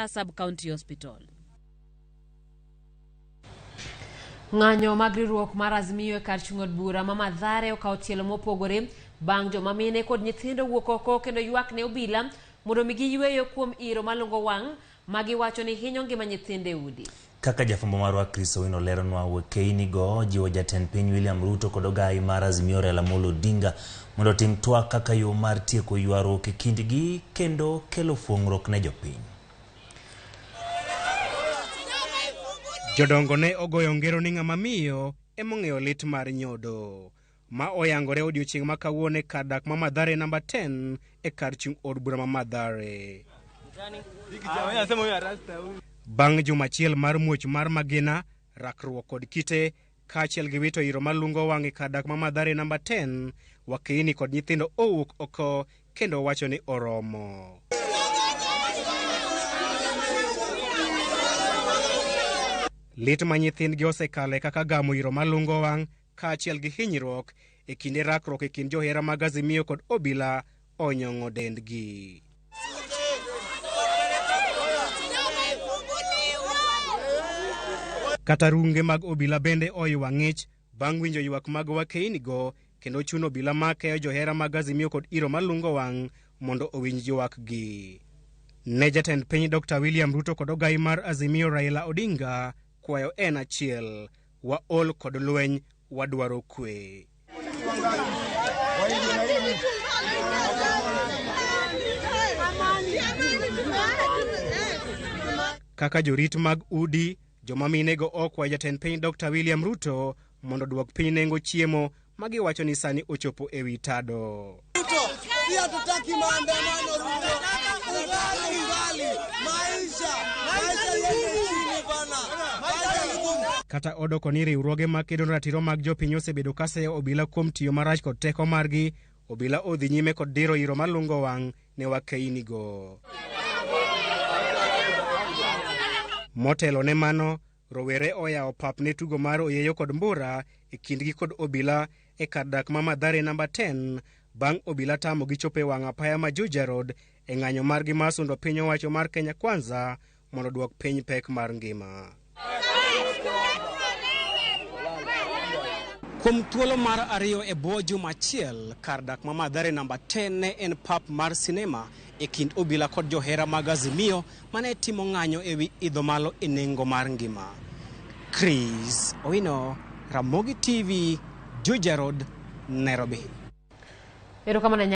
Sub County Hospital. Ng'anyo mag riwruok mar Azimio e kar chung' od bura ma Mathare okawo tielo mopogore bang' joma mine kod nyithindo wuok oko kendo ywak ne obila mondo omigi yueyo kuom iro malungo wang' ma giwacho ni hinyo ngima nyithindo e udi. Kaka jafwambo marwa Chris Owino leronwa, wakeini go jiwo jatend piny William Ruto kod ogai mar Azimio Raila Amolo Odinga mondo otim twak kaka yo mar tieko ywaruok e kindgi kendo kelo fuong'ruok ne jopiny. Jodongo ne ogoyo ngero ni ng'ama miyo emong'eyo lit mar nyodo. Ma oyangore odiochieng' ma kawuono e kar dak ma Mathare namba 10 e kar chung' od bura ma Mathare. Bang' juma achiel mar muoch mar magina, rakruok kod kite, kaachiel gi wito iro malungo wang' e kar dak ma Mathare namba 10, wakeini kod nyithindo owuok oko kendo wacho ni oromo. Lit ma nyithindgi osekale kaka gamo iro malungo wang' kaachiel gi hinyruok e kinde rakruok e kind johera mag Azimio kod obila onyong'o dendgi. Kata runge mag obila bende oywa ng'ich bang' winjo ywak mag wakeini go kendo chuno obila makeyo johera mag Azimio kod iro malungo wang' mondo owinj ywakgi. Ne jatend piny Dr. William Ruto kod ogai mar Azimio Raila Odinga kwayo en achiel, waol kod lweny, wadwaro kwe. Kaka jorit mag udi, joma minego okwayo jatend piny Dr. William Ruto mondo oduok piny nengo chiemo ma giwacho ni sani ochopo e wi tado. Pia hatutaki maandamano Ruto. Ugali, ugali, maisha, maisha yende chini bana. Maisha ni gumu. Kata odoko ni riwruoge makedo ne ratiro mag jopiny osebedo ka seyo obila kuom tiyo marach kod teko margi, obila odhi nyime kod diro iro malungo wang' ne wakeinigo. Motelo ne mano, rowere oyawo pap ne tugo mar oyeyo kod mbura e kindgi kod obila e kar dak ma Mathare namba 10 bang' obila tamo gi chopo e wang' apaya ma Juja Road e ng'anyo margi mar sundo piny owacho mar Kenya Kwanza mondo oduok piny pek mar ngima. Kuom thuolo mar ariyo e bwo juma achiel, kar dak ma Mathare namba 10 ne en pap mar sinema e kind obila kod johera mag Azimio mane timo ng'anyo e wi idho malo e nengo mar ngima. Chris Owino, Ramogi TV, Juja Road, Nairobi. Erokamano.